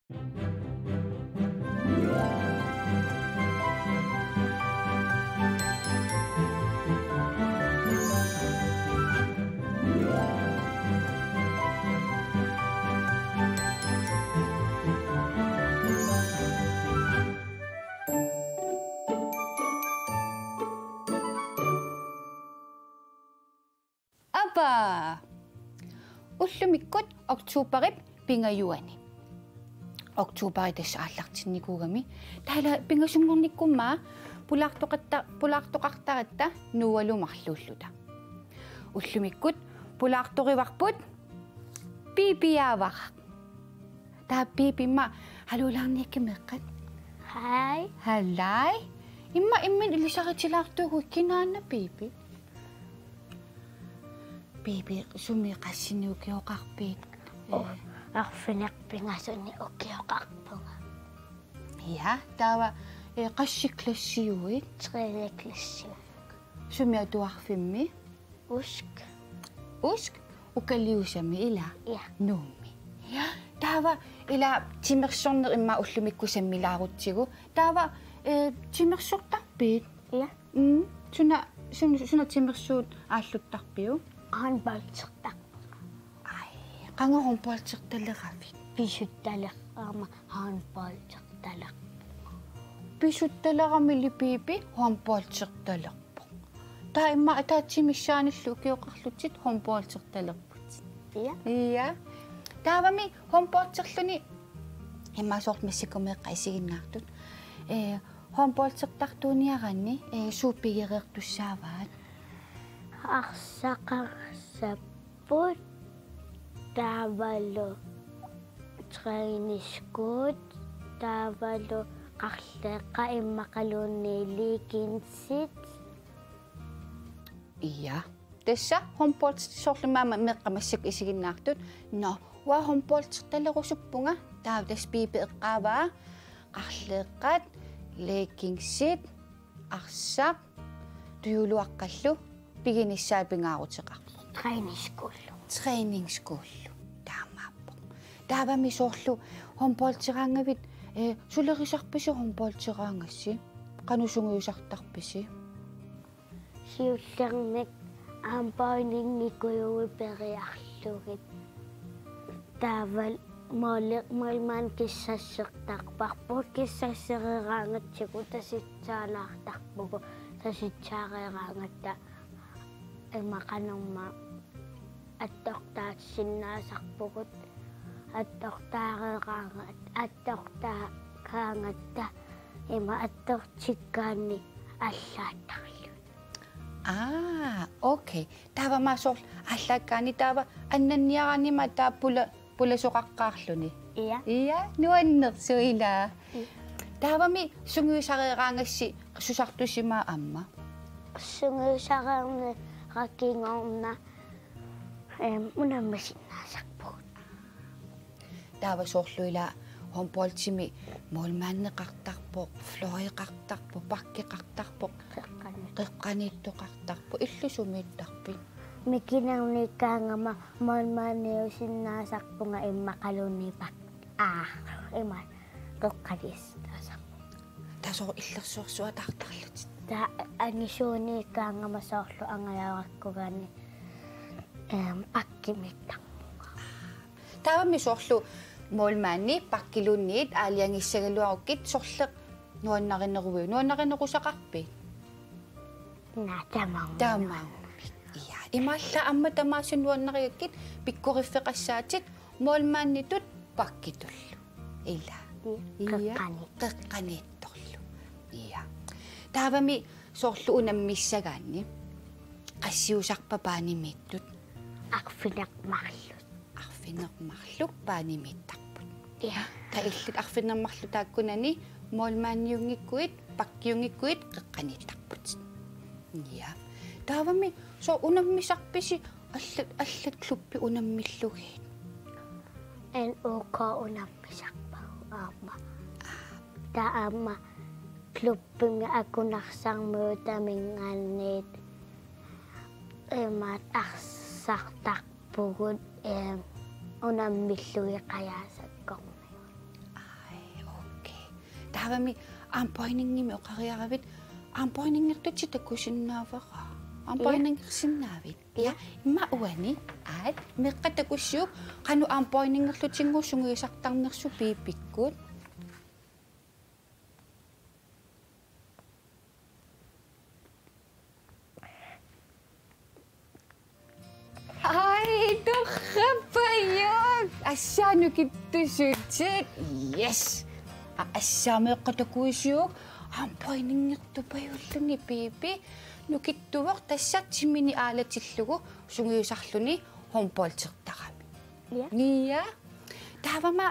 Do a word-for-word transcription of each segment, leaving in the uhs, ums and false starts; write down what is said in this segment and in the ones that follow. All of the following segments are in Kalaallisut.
Apa! Ullumikkut oktoberip pingajuani. Oktoberi tassa aallartinnikuugami. Taava pingasunngornikkummaa pulaartoqatta-, pulaartoqartaratta Noahlu marluulluta. Ullumikkut pulaartorivarput Pipiaavara. Taava Pipi, immaqa haluulaarniakka meeqqat. Hej. Halløj. Immaqa imminut ilisaritilaartuuguit, kinaana Pipi? Pipi, sumi qassinik ukioqarpit? Oh, arfineq-pingasuni ukioqarpunga. Ja, taava, eh, qassit klassiuit? Tredje klassiuvoq. Sumi atuarfimmi? Usk. Usk, ukaliusami ilaa? Ja. Nuummi. Ja. Taava ila timersorneq immaqa ullumikkut sammilaarutsigu. Taava, eh, timersortarpit? Ja. Mm. Suna, sun-, suna timersuut aalluttarpiuk? Håndboldertarpunga. Aj, qanga håndboldertaleravit? Pisuttaleqarama håndboldertalerpunga. Pisuttaleramili Pipi håndboldertalerpoq. Taava immaqa ataatsip missaanillu ukioqarlutit håndboldertalerputit. Ja. Ja. Taavami håndbolderluni immaqa soorlu massakkut meeqqat isiginnaartut. Eh, håndboldertartuuniaraanni, eh, suut pigereertussaavaat? Arsaq arsapput, taavalu træningsskuut, taavalu qarleeqqat immaqaluunniit leggingsit. Ja. Tassa håndbold soorlu aamma meeqqat massakkut isiginnaartut. Nå, uanga håndboldertalerusuppunga, taava tassa Pipi eqqaavaa qarleeqqat, leggingsit, arsaq, tujuluaqqallu piginissaa pingaaruteqarpoq. Træningsskuullu. Træningsskuullu. Taamaappoq. Taavami soorlu håndbolderaangavit, eh, sulerisarpisi håndbolderaangassi? Qanoq sungiusartarpisi? Siullermik armbøjningikujuit periarlugit. Taavalu mål-, målmand kissassertarparput, kissassereeraangatsigu tasitsaalaartarpugut, tasitsaareeraangatta ima qanormaa attortaasinnaasarpugut, attortaareeraanga-, attortaagaangatta ima attortikkaanni allaattarlugit. Aa, okay. Taava aamma soorlu allaakkaanni taava annanniaraanni aamma taava pula-, pulasoqaqqaarluni. Ja. Ja, nuannersoq ilaa. Mm. Taavami sungiusareeraangassi susartusimaa aamma? Sungiusareernerata kingorna, em, unammisinnaasarpugut. Taava soorlu ilaa håndboldimi målmandeqartarpoq, fløjeqartarpoq, bakkeqartarpoq, qeqqani-, qeqqaniittoqartarpoq, illit sumiittarpit? Mikinerniikkaangama målmandiusinnaasarpunga immaqaluunniit bak-, aa, ima qeqqaniittoqartarpunga. Taava soorlu illersorsuataartarlutit? Taava angisuuniikkaangama soorlu angajorakkugaanni, em, bakkimiittarpunga. Taavami soorlu målmandi bakkiluunniit aalajangissagaluarukkit sorleq nuannarineruviuk? Nuannarinerusaqarpit? Naa, tamaanga. Tamaanga. Ja, imaallaat aamma tamaasa nuannarigakkit pikkoriffeqassaatit målmanditut bakkitullu. Ilaa. Ja, ja. Qeqqani-. Qeqqaniittorlu. Ja. Taavami soorlu unammissagaanni qassiusarpa banemiittut? Arfineq-marluk. Arfineq-marluk banemiittarput. Ja. Taava illit arfineq-marluk taakkunani målmandiunngikkuit, bakkiunngikkuit qeqqaniittarput. Ja. Taavami soorlu unammisarpisi allat, allat klubbit unammillugit? N O K unammisarpagut aamma. Taava aamma klubbimi Akunarsarmiutaminngaanniit imaat arsartarpugut, em, unammillugit Qajasakkormiut. Taavami armbøjningimik oqariaravit, armbøjningertutit takusinnaavara. Armbøjningersinnaavit. Ja. Ja, immaqa uani, aat, meeqqat takussiuk, qanoq armbøjningerlutinngooq sungiusartarnersut Pipikkut. Ai, torrappajuk. Assaanut nukittusutit. Yes. A-, assaammi meeqqat takuisiuk. Armbøjningertupajulluni Pipi. Nukittuvoq tassa timini aalatillugu sungiusarluni håndboldertarami. Ja. Ja. Taavami,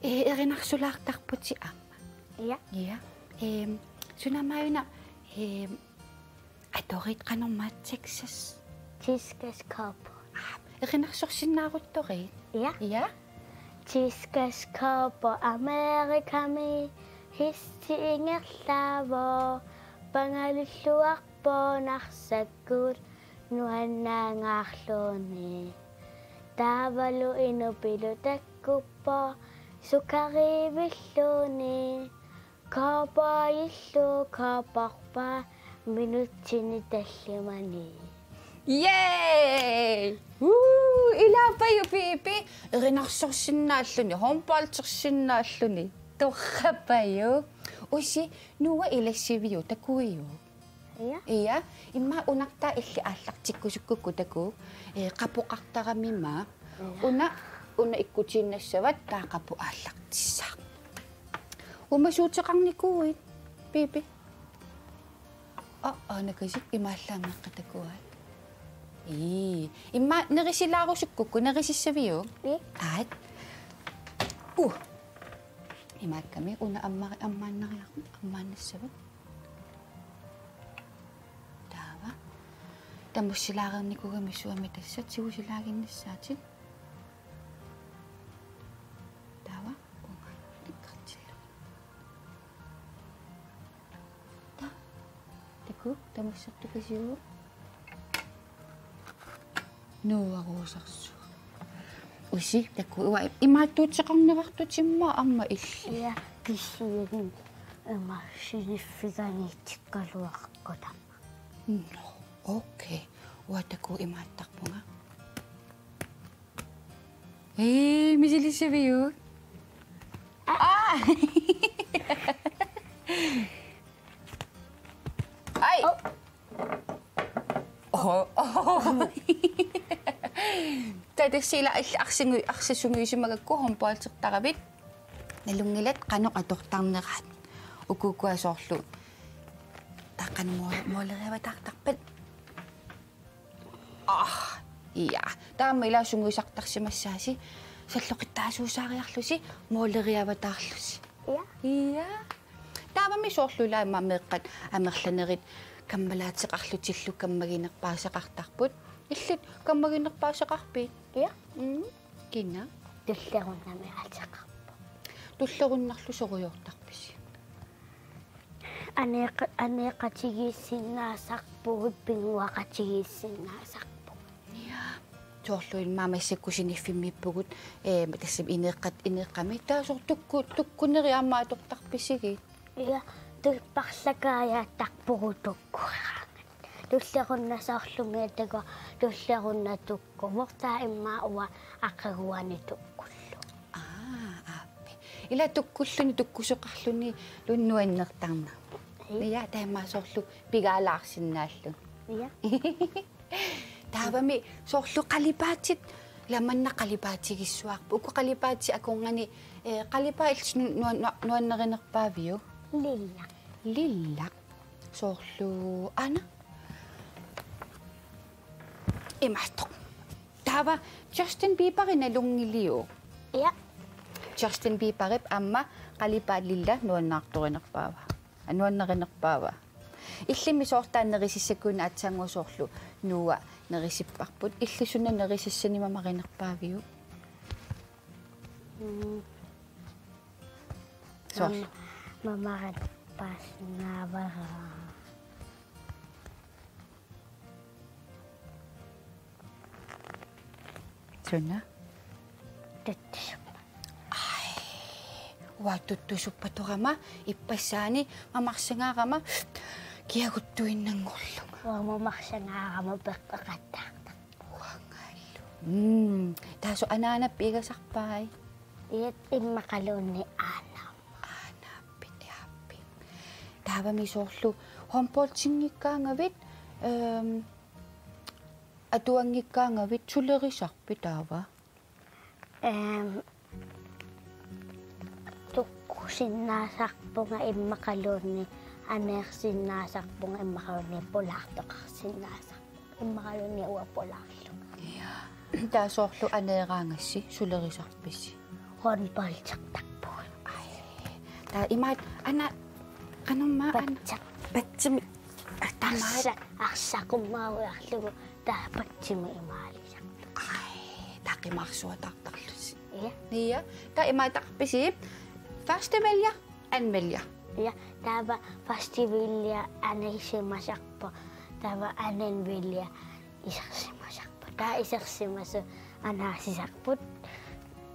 eh, erinarsulaartarputit aamma. Ja. Ja. Ehm, sunamaauna, ehm, atorit qanormaat Texas. Texas Cowboy. Aa, erinarsorsinnaaruttorit. Ja. Ja. Texas Cowboy Amerikami hesti ingerlaavoq pangalilluarpoq Narsakkuut nuannaangaarluni. Taavalu inupilu takkuppoq sukariivilluni. Cowboyillu cowboyerpaa minutsini tallimani. Yay! Woo! Ilaappaajuk Pipi, erinarsorsinnaalluni, håndboldersinnaalluni. Torrappajuk. Usi, Noah ilassiviuk, takuiuk? Ja. Ja, immaqa unartaa illit aallartikkusukkukku takuuk. Eh, qapoqartarami aamma. Ja. Una, una ikkutiinnassavat taava qapoq aallartissaaq. Uumasuuteqarnikuuit, Pipi? Aa, aa, nakasik imaallaat meeqqat takuaat. Ii, immaqa nerisilaarusukkukku, nerisissaviuk? Ii. Aat. Uh. Imaakkami una ammari-, ammaannariarmat, ammaannassavat. Taava. Tamussilaareernikuugami suami tassa tigusilaaginnassaatit. Taava. Unga. Tikkartillu. Ta. Takuuk, tamussertukasiuk. Nuuaruusarsuaq. Usi, takuuk, uanga imaattuuteqarneqartutit aamma illit. Ja, kisianni aamma siniffiganiittikkaluarakku taama. Nå, okay. Uanga takuuk imaattarpunga. Ee, misilissaviuk? Aa! Ai! Oh. Oho, oho. Taava tassa ilaa illit arsingu-, arsaq sungiusimagakku håndboldertaravit. Nalunngilat qanoq atortarneraat. Uku ukua soorlu. Taava qanoq mål-, måleriavataartarpat. Ah, ja. Taava aamma ilaa sungiusartarsimassaasi. Salloqittaasuusaariarlusi, måleriavataarlusi. Ja. Ja. Taavami soorlu ilaa aamma meeqqat amerlanerit kammalaateqarlutillu kammaginerpaasaqartarput. Illit kammaginerpaasaqarpit? Ja. Mm. Kina? Tullerunnami ateqarpoq. Tullerunnarlu sorujoortarpisi? Aneeqa-, aneeqatigiissinnaasarpugut, pinnguaqatigiissinnaasarpugut. Ja. Soorlu immaqa massakkut siniffimmiippugut, ee, tassa ineeqqat-, ineeqqami. Taava soorlu tukku-, tukkunerit aamma atortarpisigit? Ja, tu-, parlakaajattarpugut tukkuraangat. Tullerunnaq soorlumi atagu, tullerunnaq tukkuvoq, taava immaqa uanga aqaguani tukkullugu. Aa, aappi. Ilaa tukkulluni, tukkusoqarluni, lun nuannertarnaq. Ii. Ja, taava immaqa soorlu pigaalaarsinnaalluni. Ja. Taavami soorlu qalipaatit, ilaa manna qalipaatigissuarput. Uku qalipaatit akornanni, ee, qalipaat illit nu-, nua-, nua-, nuannarinerpaaviuk? Lilla. Lilla. Soorlu aana. Imaattoq. Taava Justin Bieberip nalunngiliuk? Ja. Justin Bieberip aamma qalipaat lilla nuannaartorinerpaava. Nuannarinerpaava. Illimmi soorlu taanna nerisissakkunik aatsaannguaq soorlu Noah nerisipparput. Illit suna nerisissanik mamarinerpaaviuk? Mm. Soorlu. Mama-, mamarinerpaasinnaavara. Suna? Tuttusuppat. Ai. Uattuttusuppatorama ippassaani mamarsangaarama kiaguttuinnanngorlunga. Uanga mamarsangaarama peqqeqattaartarpunga. Uangallu. Mm. Taasoq anaanappit igasarpai? Iit immaqaluunniit aanaammat. Aanaappi, aappi. Taavami soorlu håndboldinngikkaagamit, ehm, atuanngikkaagavit sulerisarpit taava? Ehm, tukkusinnaasarpunga immaqaluunniit, aneersinnaasarpunga immaqaluunniit, pulaartoqarsinnaasarpunga immaqaluunniit uanga pulaarlunga. Ja. Taava soorlu aneeraagassi sulerisarpisi? Håndboldertarpugut. Ai. Taava imaat ana qanormaa ana? Patsa. Patsami. Taava. Arsa-, arsaqummaaviarlugu taava patsimi imaalisartoq. Ai, taava qimarsuataartarlusi. Ja. Ja, taava imaattarpisi? Første vælger, anden vælger. Ja, taava første vælger anisimasarpoq. Taava anden vælger isersimasarpoq. Taava isersimasut anaasisarput.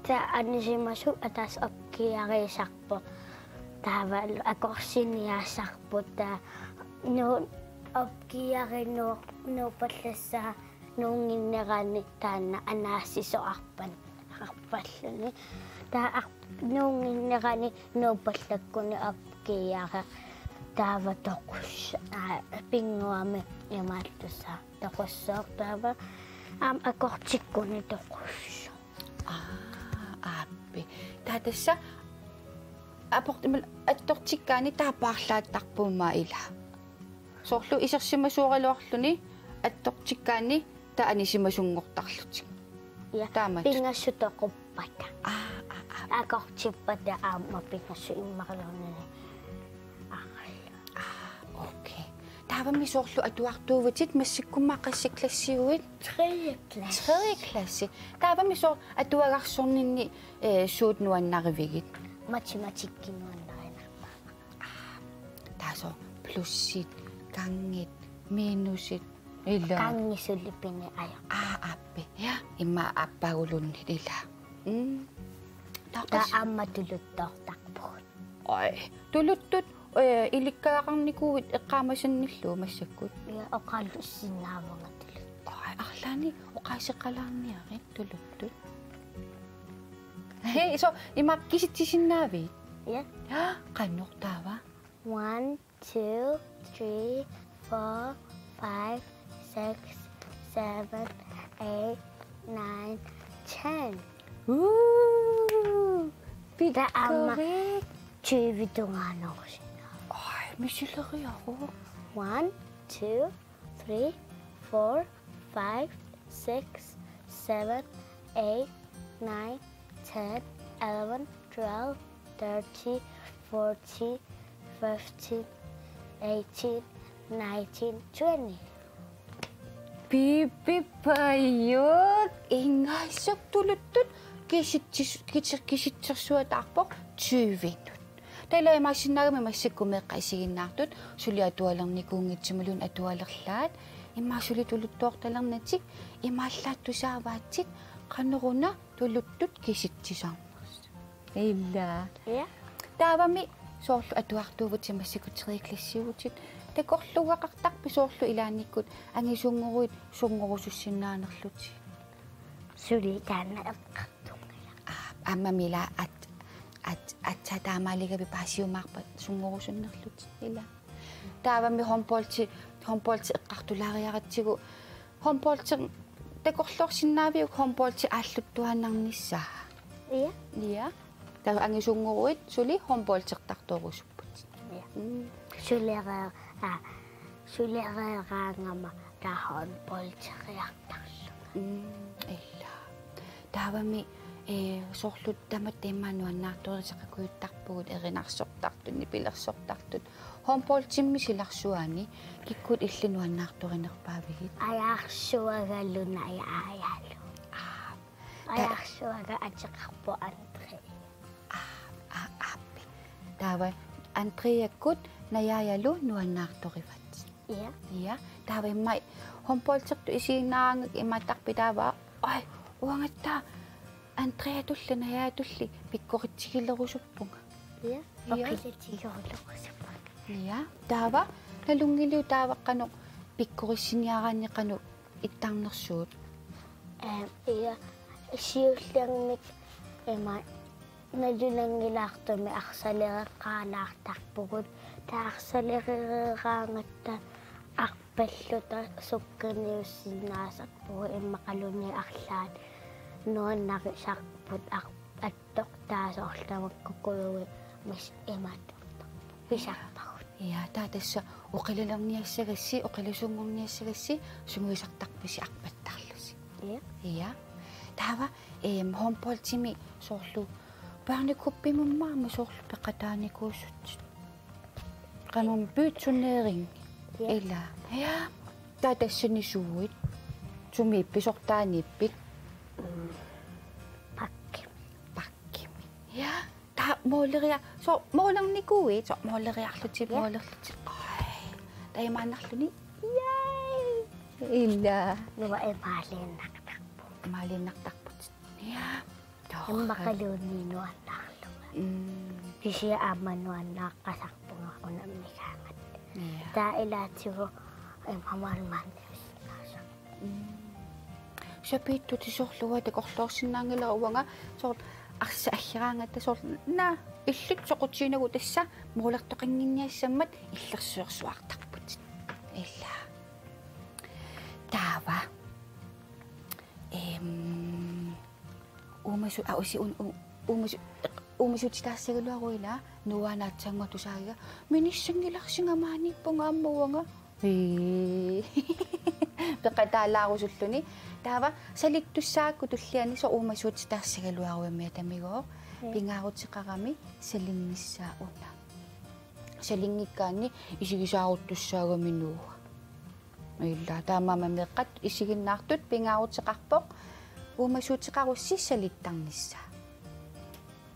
Taava anisimasut ataaseq opgeariisarpoq. Taava akorsiniaasarput. Taava nu-, opgeari nu-, nuupallassaa nuunnginnerani taanna anaasisoq arpan-, arpalluni. Taava ar-, nuunnginnerani nuupallakkuni opgeareq taava toqus-, aa, pinnguami imaattussaq toqussooq taava aamma akortikkuni toqussooq. Aa, aappi. Taava tassa aport-, imal-, attortikkaanni taava paarlaattarpoq aamma ilaa. Soorlu isersimasuugaluarluni attortikkaanni taava anisimasunngortarlutik. Ja, taamatut. Pingasut toquppata. Aa, aa, aa. Akortippata aamma pingasut immaqaluunniit. Aa. Aa, okay. Taavami soorlu atuartuuvutit, massakkummi qassi klassiuit? Tredje klasse. Tredje klasse. Taavami soorlu atuagarsorninni, eh, suut nuannarivigit? Matematikki nuannarinerpaavara. Aa, taasoq plussit, gangit, minusit, ilaa. Gangi suli piniajoq. Aa, aappi. Ja, immaqa aappaguluunniit ilaa. Mm. Taava taava qas- aamma tuluttoortarpugut. Ai, tuluttut, eh, ilikkagaqarnikuuit eqqaamasannillu massakkut? Ja, oqalussinnaavunga tuluttut. Ai, arlaannik oqaaseqalaarniarit tuluttut. Hej, so, imaak kisitsisinnaavit? Ja. Ja, qanoq taava? One, two, three, four, five, six, seven, eight, nine, ten. Uu, taava aamma pikkorik. Tyve tungaanut. Ai, misileriaruk. One, two, three, four, five, six, seven, eight, nine, ten, eleven, twelve, thirteen, fourteen, fifteen, eighteen, nineteen, twenty. Pipi Pajuk, ingaasuk tuluttut kisitsis-, kisi-, kisitsersuataarpoq tyvenut. Taava imaassinnaagami massakkut meeqqat isiginnaartut suli atualernikuunngitsimalluunniit atualerlaat, immaqa suli tuluttoortalernatik, imaallaat tusaavaatit qanoruna tuluttut kisitsisarnersut. Ilaa. Ja. Taavami soorlu atuartuuvutit massakkut tredje klassiuvutit, takorluugaqartarpit soorlu ilaannikkut angisunngoruit sunngorusussinnaanerlutit? Suli taanna eqqartunngilaq. Aa, aammami ilaa at-, at-, aatsaat taamaaligavit paasiumaarpat sunngorusunnerlutit ilaa. Taavami håndboldi, håndboldi eqqartulaariaratsigu, håndboldi takorloorsinnaaviuk håndboldi aalluttuaannarnissaa? Ja. Ja. Taava angisunngoruit suli håndboldertartorusupputit. Ja. Mm. Sulereer-, aa, sulereeraangama taava håndbolderiartarlunga. Mm, ilaa. Taavami, eh, soorlu tamatta immaqa nuannaartorisaqakujuttarpugut erinarsortartut, nipilersortartut. Håndboldimmi silarsuaani kikkut illit nuannaartorinerpaavigit? Ajarsuagalu najaajalu. Aa, ta- Ajarsuaga ateqarpoq Andrea. Aa, aa, aappi. Taava Andreakkut najaajalu nuannaartorivat. Ja. Ja. Taava immaqa håndboldertut isiginnaaraangakku imaattarpit taava? Ai, uangattaaq Andreatulli najaajatulli pikkoritsigilerusuppunga. Ja, ja. Oqilatigoorluarusuppunga. Ja, taava, nalunngiliuk taava qanoq pikkorissiniaraanni qanoq ittarnersugut? Ehm, ja, siullermik ima nalunanngilaartumik arsalereqqaalaartarpugut. Taava arsalereeraangatta arpalluta sukkaniussinnaasarpugut immaqaluunniit arlaat nuannarisarput ar-, attortaa soorlu tamakku kujuit mis imaattortarput. Pisarpagut. Ja, taava tassa oqilalerniassagassi, oqilasuunngorniassagassi, sungiusartarpisi arpattarlusi. Ja. Ja. Taava, ehm, håndboldimi soorlu børnekuppimummaama soorlu peqataanikuusutsit. Qanum byturnering. Ja. Ila. Ja. Taava tassani suuit? Sumiippit, sortaaniippit? Mm. Bakkemi. Bakkemi. Ja. Taava måleria-, soorlu målernikuuit, soorlu måleriarlutit, ja, målerlutit. Oj. Taava imaannarluni. Yay! Ila. Nuann' imaaliinnartarpoq. Imaaliinnartarputit. Ja. Torrak. Immaqaluunniit nuannaarlunga. Mm. Kisianni aamma nuannaaqqasarpunga unammigaangatta. Ja. Taava ilaatigut immaqa maanna. Mm. Sapiittutit soorlu uanga takorloorsinnaanngilara uanga soorlu arsaq aggeraangatta soorlu naa illit soqutiginagit tassa målertoqannginniassammat illersuersuartarputit. Ila. Taava. Ehm, uumasu-, a, usi-, un-, u-, uumasu-, uumasutitaassagaluaruit ila, Noah aatsaannguaq tusaagiga: Minissanngilarsinga maaniippunga aamma uanga. Ii. Peqataalaarusulluni. Taava salittussaagakku tulliani soorlu uumasutitaassagaluaruit aamma tamigooq. Ee. Pingaaruteqarami salinnissaa una. Salinngikkaanni isigisaaruttussaagami Noah. Ila, taamaammat meeqqat isiginnaartut pingaaruteqarpoq uumasuuteqarussi salittarnissaa.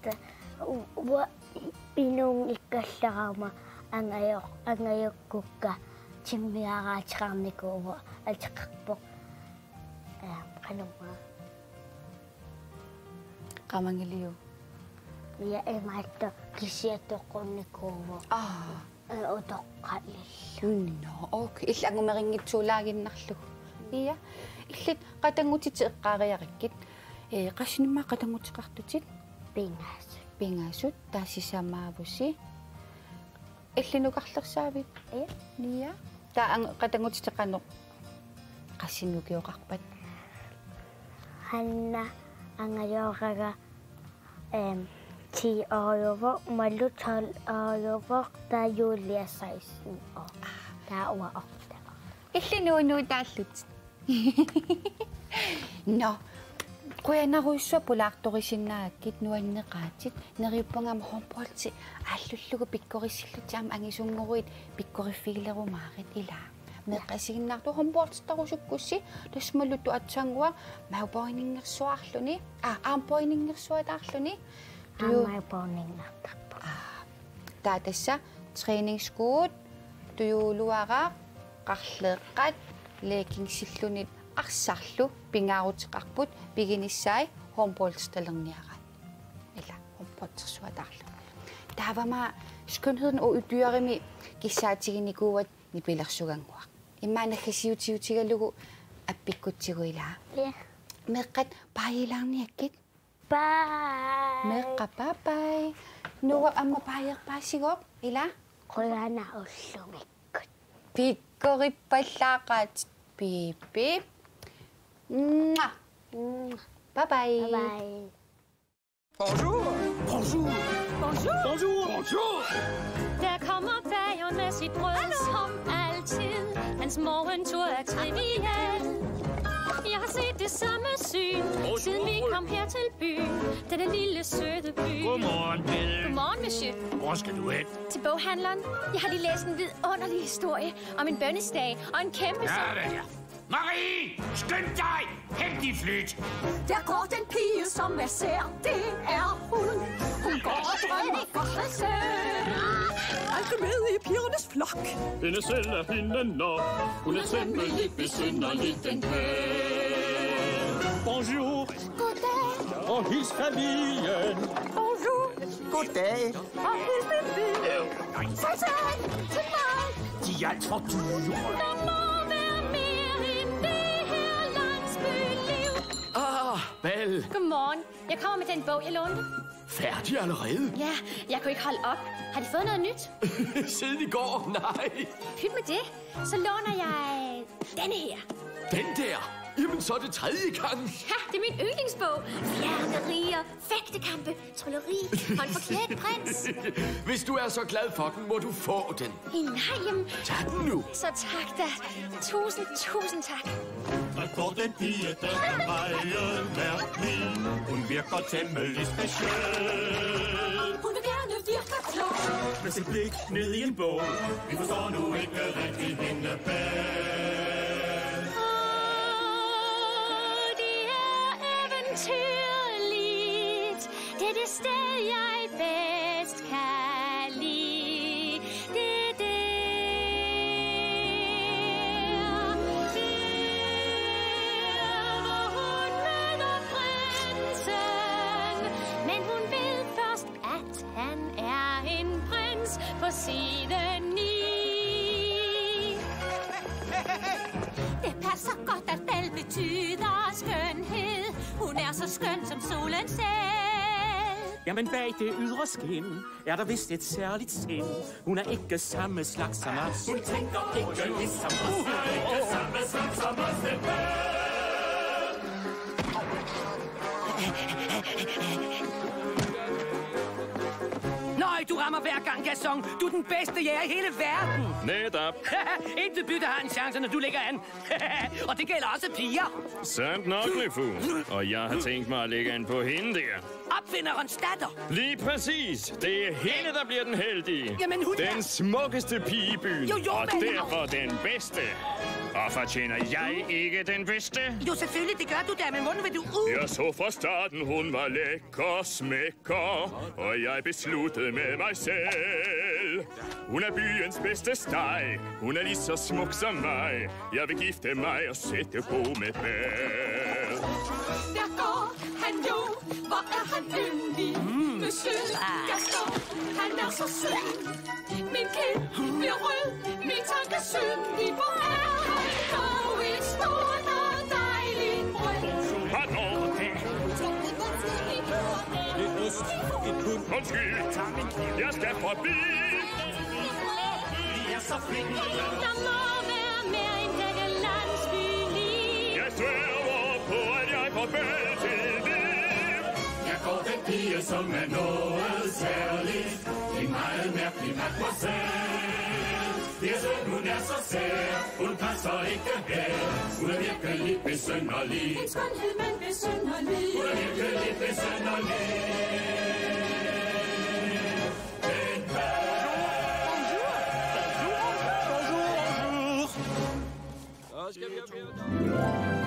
Ta-, u-, uanga inunngikkallaraama angajoq-, angajoqqukka timmiaraateqarnikuuvoq ateqarpoq. Ee, qanormaa. Qamangiliu. Ja, imaattoq kisiat toqunnikuuvoq. Aa. Ee, utoqqalillu. Nå, okay. Illit angumerinngitsuulaaginnarlugu. Ja. Illit qatanngutitit eqqaariarakkit. Ee, qassinik aamma qatannguteqartutit? Pingasut. Pingasut, taava sisamaavusi. Illit nukarlersaavit? Ja. Ja. Taava ang-, qatanngutitit qanoq qassinik ukioqarpat? Hanna angajooraga, ehm, ti aajuvoq, Malu tolv aajuvoq, taava Julia seksten år. Taava uanga otte år. Illit nuunuutaallutit. Nå, qujanarujussuaq pulaartorisinnaagakkit, nuanneqaatit, neriuppunga aamma håndboldi aallullugu pikkorissillutit aamma angisunngoruit pikkoriffigilerumaarit ila. Meeqqat isiginnaartut håndboldertarusukkussi, tassa Malu aatsaannguaq mavebøjningersuarluni, aa, armbøjningersuataarluni. Aa, tuju-, mavebøjningertarpoq. Aa, taava tassa træningsskuut, tujuuluaraq, qarleeqqat, leggingsilluunniit arsarlu pingaaruteqarput piginissai håndboldertalerniaraat. Ila, håndboldersuataarluni. Taava aamma Skønheden og Udyret-mi kissaatiginikuuat nipilersugannguaq. Immaqa naggasiutiutigalugu appikkutsigu ila. Ja. Meeqqat baajilaarniakkit. Bye. Meeqqat bye bye. Noah aamma baajerpaasigooq ila. Qujanaq ullumikkut. Pikkorippallaaqaat. Bip, bip. Mwah. Mwah. Bye bye. Bye bye. Bonjour. Bonjour. Bonjour. Bonjour. Bonjour. Der kommer bageren med sit brød, som altid. Hans morgentur er triviel. Jeg har set det samme syn, siden vi kom her til byen. Denne lille søde by. Godmorgen, Pelle. Godmorgen, monsieur. Hvor skal du hen? Til boghandleren. Jeg har lige læst en vidunderlig historie om en bønnestage og en kæmpe... Ja, vel, ja. Marie, skynd dig! Hent dit flyt! Der går den pige, som er sær. Det er hun. Hun går og drømmer for sig selv. Aldrig med i pigernes flok. Hende selv er hende nok. Hun er temmelig besynderlig, den her. Bonjour. Goddag. Og hils familien. Bonjour. Goddag. Og helvede. Satan! Til mig! De er alt for dyre. Der må være mere end det her landsbyliv. Ah, Belle. Godmorgen. Jeg kommer med den bog, jeg lånte. Færdig allerede? Ja, jeg kunne ikke holde op. Har de fået noget nyt? Siden i går? Nej. Pyt med det. Så låner jeg denne her. Den der? Jamen, så er det tredje gang. Ha, det er min yndlingsbog. Fjerne riger, fægtekampe, trylleri og en forklædt prins. Hvis du er så glad for den, må du få den. Nej, jamen. Tag den nu. Så tak da. Tusind, tusind tak. Der går den pige, der er meget mærkelig. Hun virker temmelig speciel. Hun vil gerne virke klog. Med sit blik ned i en bog. Vi forstår nu ikke rigtig hende bag. Åh, det er eventyrligt. Det er det sted, jeg bedst kan lide. Det er der, der, hvor hun møder prinsen. Men hun ved først, at han er en prins på side ni. Det passer godt, at Belle betyder skønhed. Hun er så skøn som solen selv. Jamen, bag det ydre skin er der vist et særligt sind. Hun er ikke samme slags som os. Hun tænker ikke ligesom os. Hun er ikke samme slags som os. Nøj, du rammer hver gang, Gaston. Du er den bedste jæger i hele verden. Netop. Intet bytte har en chance, når du ligger an. Og det gælder også piger. Sandt nok, Lefou. Og jeg har tænkt mig at lægge an på hende der. Opfinderens datter. Lige præcis. Det er hende, der bliver den heldige. Jamen, hun er den smukkeste pige i byen. Jo, jo, og men derfor den bedste. Og fortjener jeg ikke den bedste? Jo, selvfølgelig, det gør du da, men hvordan vil du ud? Jeg så fra starten, hun var lækker smækker, og jeg besluttede med mig selv. Hun er byens bedste steg. Hun er lige så smuk som mig. Jeg vil gifte mig og sætte bo med Belle. Der går han jo, hvor er han yndig. Mm. Monsieur Gaston, han er så sød. Min kind bliver rød, min tanke syndig. Hvor er han dog et stort og dejligt brød. Pardon. Undskyld, jeg skal forbi. Vi er så flinke. Der må være mere end dette landsbyliv. Jeg sværger på, at jeg får Belle til liv. Jeg går den pige, som er noget særligt. En meget mærkelig mademoiselle. Det er synd, hun er så sær. Hun passer ikke her. Hun er virkelig besynderlig. En skønhed, men besynderlig. Hun er virkelig besynderlig. Bonjour, bonjour, bonjour.